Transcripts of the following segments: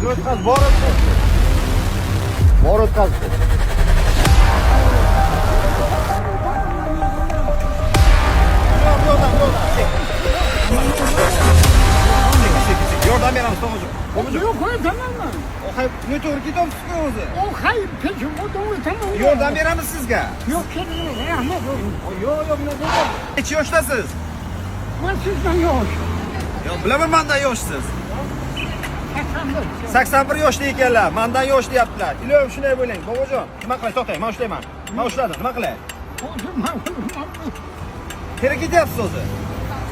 O'tkaz, bor o'tkaz. Bor o'tkazdi. Yo'q, yo'qdan, yo'qdan. Sekin, sekin, sekin. Yordam beramiz, to'g'ri. To'g'ri. Yo'q, o'tamanman. Hay, noto'g'ri ketyapsiz-ku o'zi. O hayır, peşim o da o'taman. Yordam beramiz sizga. Yo'q, kerak yo'q, rahmat bo'lsin. Yo'q, yo'q, bunaqa yo'q. Necha yoshdasiz? Man sizdan yosh. Yo'q, bilaman mandan yoshsiz. 81. 81 yoshda ekanlar, mandan yosh deyaptilar. Ilohim shunday bo'ling. Bobojon, nima qilay? To'xtang, men ushlayman. Men ushladim, nima qilay? O'zim man Qayerga ketyapsiz o'zi?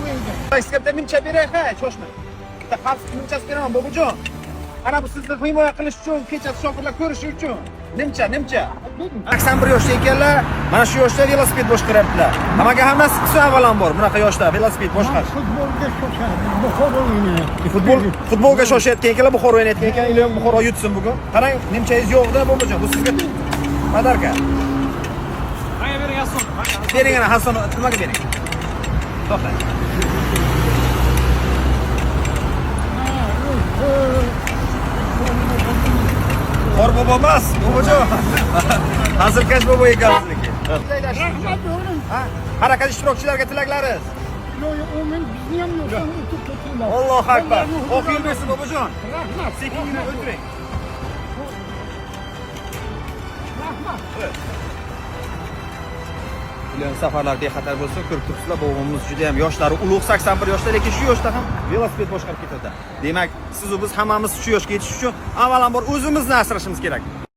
o'yda. Sizga bitta nimcha beray, ha, shoshmang. Bitta xavfsiz nimchasi beraman, bobojon. Ana bu sizni himoya qilish uchun, kechasi shofirlar ko'rishi uchun. Nimcha, nimcha. 81 yoshda ekanlar, mana shu yoshda velosiped boshqaryaptilar. Hammaga ham nasib qilsin avvalambor, bunaqa yoshda velosiped boshqarish. Futbolga shoshadi, Buxoro o'ynayapti. Futbolga shoshayotgan ekanlar, Buxoro o'ynayotgan ekan, ilohim Buxoro yutsin bugun. Qarang, nimchangiz yo'q-da, bobojon, bu sizga подарка. Menga bering Hasan. Bering ana Hasan, nimaga bering? To'xtang. Qor bobo emas, bobojon. Hazilkash bobo ekan sizniki. Rahmat o'g'lim. Ha? Harakat ishtirokchilariga tilaklaringiz. Yo'q, o'g'lim bizni ham yo'ldan o'tib ketinglar. Allohu akbar. Oq yo'l bersin bobojon. Rahmat. Sekingina o'tiring. Rahmat. Ilohim safarlar bexatar bo'lsin. Ko'rib turibsizlar, bobomiz juda ham yoshlari ulug', 81 yoshda, lekin shu yoshda ham velosiped boshqarib ketadi. Demak, siz u biz hammamiz shu yoshga yetish uchun avvalambor o'zimizni asrashimiz kerak.